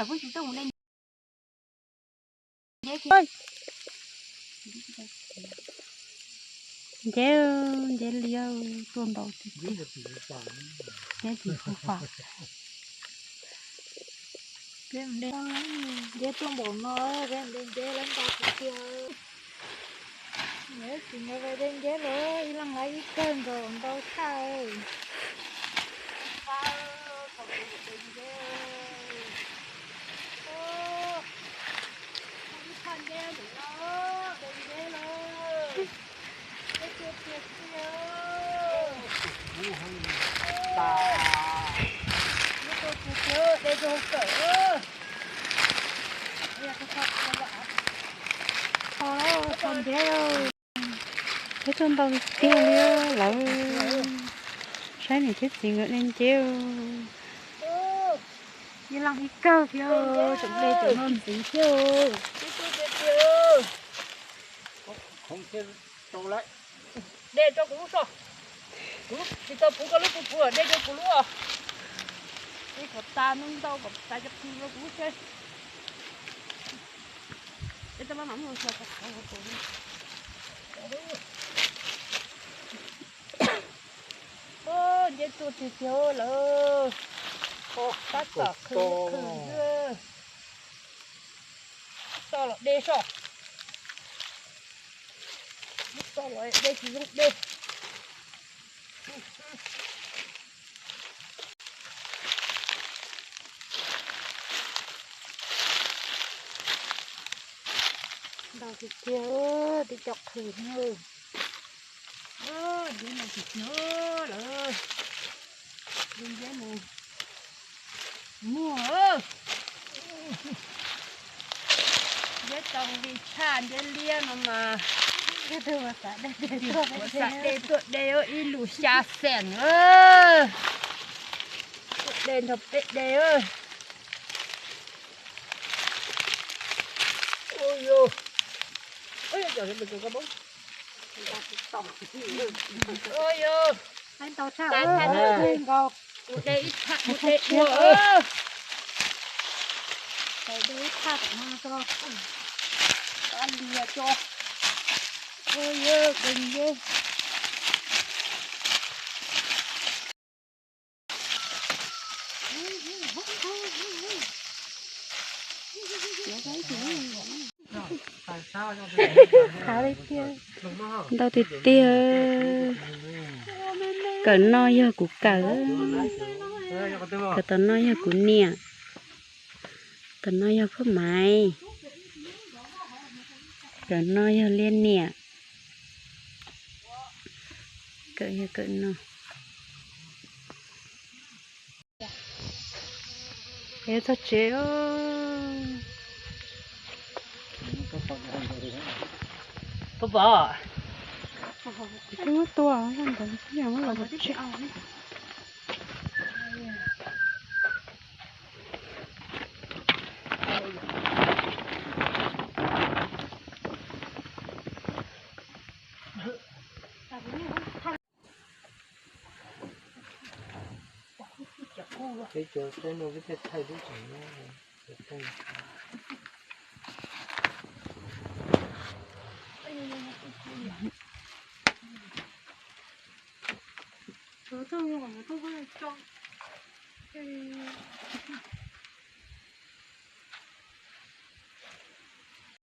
Nceb, nceb li tuaj ntaus nceb tsis fu fam. Nceb tuaj npaum no, nceb nceb lawv nta tiag tiag. Tsis nyob ve de nceb los ib leeg lawv ib kawg nkaus ntau tshaj. Ib thaj nceb ntawm no, de nceb lawm. Nceb tuaj tiag tiag. Nceb tuaj tiag tiag, de rau hauv kawm. Tho, tho nceb. Peb tuaj ntau tiag li lawm. Saib niam thiab txiv nkawd de nceb. Ib leeg ib kawg thiab, tseem de cov no ntxiv thiab. De rau kuv lub so. Kuv tsis tau puv koj lub, kuv puv de rau kuv lub os. Ib kom tas ntau ntau kom tas cov qhwv rau kuv lub tsheb. Nceb tuaj tiag tiag lawm. Tab tom qhwv qhwv xwb. Tso los de so. Tso los de tsis zoo de. Ntau tiag tiag, tib co qhwv na. Nceb no tiag tiag lawm. Nceb mus muag. Nceb tau li tshaj nceb liab no mas. Kuv xav de tuaj de ib lub xya xees. Tuaj de nrog peb de. Ua yog, kuv de ib thaj, kuv de ua. De ib thaj tom no tso, lias tso. Ua yog de nceb. Ntau tiag tiag. Kawm no yog kuv kawm, kawm tom no yog kuv niam, tom no yog Phoj Maiv, kawm no yog Liab niam. Kawm yog kawm no. Es txog tsev. Pov pov, twb muab tua ntawd, yog muab los tsev. Peb cov saib no peb thiaj thaij lub tseem nyob.